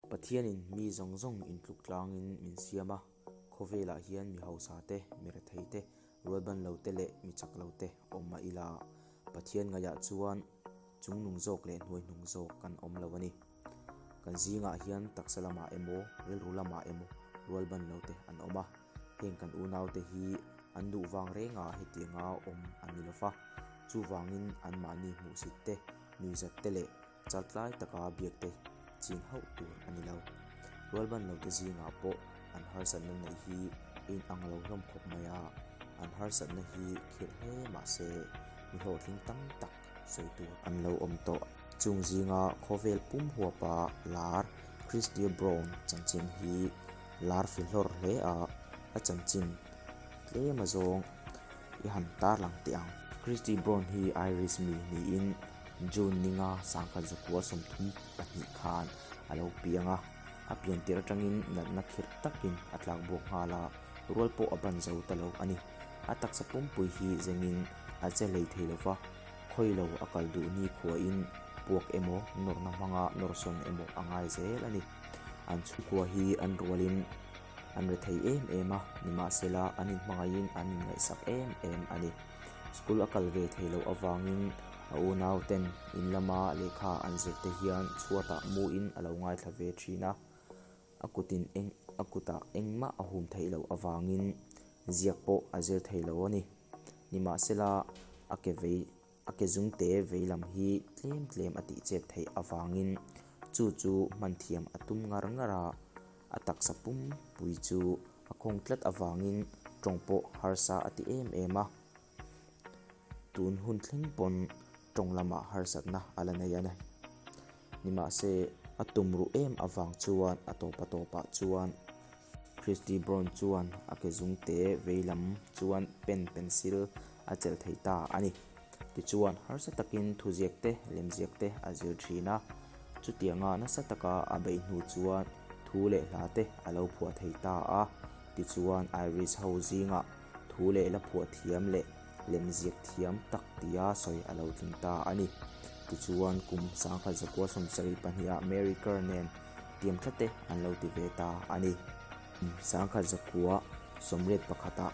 Pathianin mi zawng zawng intluk tlangin min siam a, khawvelah hian mi hausa te, mi rethei te, rualban lo te leh mi chak lo te awm mah ila, Pathian ngaihah chuan chungnung zawk leh hnuaihnung zawk kan awm lo a ni. Kan zingah hian taksa lamah emaw, rilru lamah emaw rualban lo te an awm a, heng kan unaute hi an duh vang rengah hetianga awm an ni lo va, chuvangin anmahni hmuhsit te, nuihzat te leh Chaltlai taka biak te chin hauh tur a ni lo. Rualban lote zingah pawh an harsatna neih hi a inang lo hlawm khawp mai a, an harsatna hi khirh hle mah se mi hlawhtling tam tak sawi tur an lo awm tawh. Chung zinga khawvel pum huapa lar Christie Brown chanchin hi lar fi hlawr hle a, a chanchin tlem azawng i han tarlang teh ang. Christie Brown hi Irish mi niin June ninga sangkhat zakua 32 khan a lo piang a, a pian tirh atangin natna khirh takin a tlak buak nghal a, rual pawh a ban zo ta lo a ni. A taksa pumpui hi zengin a che hlei thei lo va, khawi lo a kal duh ni khuain puak emaw nawrhna hmanga nawrsawn emaw a ngai zel a ni. An chhungkua hi an rualin an re thei em em a, nimahsela an inhmangaihin an inngaihsak em em a ni. School a kal ve thei loh avangin a unau ten in lama lehkha an zir te hian chhuatah muin a lo ngaithla ve thin a, a kutin eng a kutah engmah a hum theih loh avangin ziak pawh a zir thei lo a ni. Nimahsela a ke vei a ke zungte vei lam hi tlem tlem a tih chet theih avangin chu chu hman thiam a tum ngar ngar a, a taksa pumpui chu a khawng tlat avangin tawng pawh harsa a ti em em a, tun hun thleng pawn tawng lamah harsatna a la nei a ni. Nimahse, a tum ruh em avang chuan a tawp a tawpah chuan Christy Brown chuan a ke zungte vei lam chuan pen pencil a chelh thei ta a ni. Tichuan, harsa takin thuziak te, lemziak te a zir thin a. Chutianga nasa taka a beih hnu chuan thu leh hla te a lo phuah thei ta a. Tichuan, Irish ho zingah thu leh hla phuah thiam leh lemziak thiam tak tia sawi a lo tling ta a ni. Tichuan, kum 1972 ah Mary Kerr nen tiamtha te an lo ti ve ta a ni. Kum 1981 ah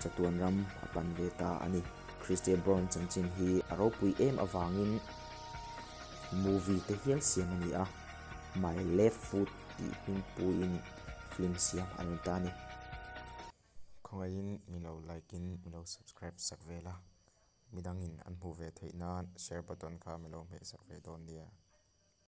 chatuan ram a pan ve ta a ni. Christie Brown chanchin hi a ropui em avangin movie te hial siam a ni a, My Left Foot tih hming puiin film siam a ni ta a ni. Khawngaihin mi lo like in mi lo subscribe sak vel a, midangin an hmuh ve theih nan share button kha mi lo hmeh sak ve dawn nia.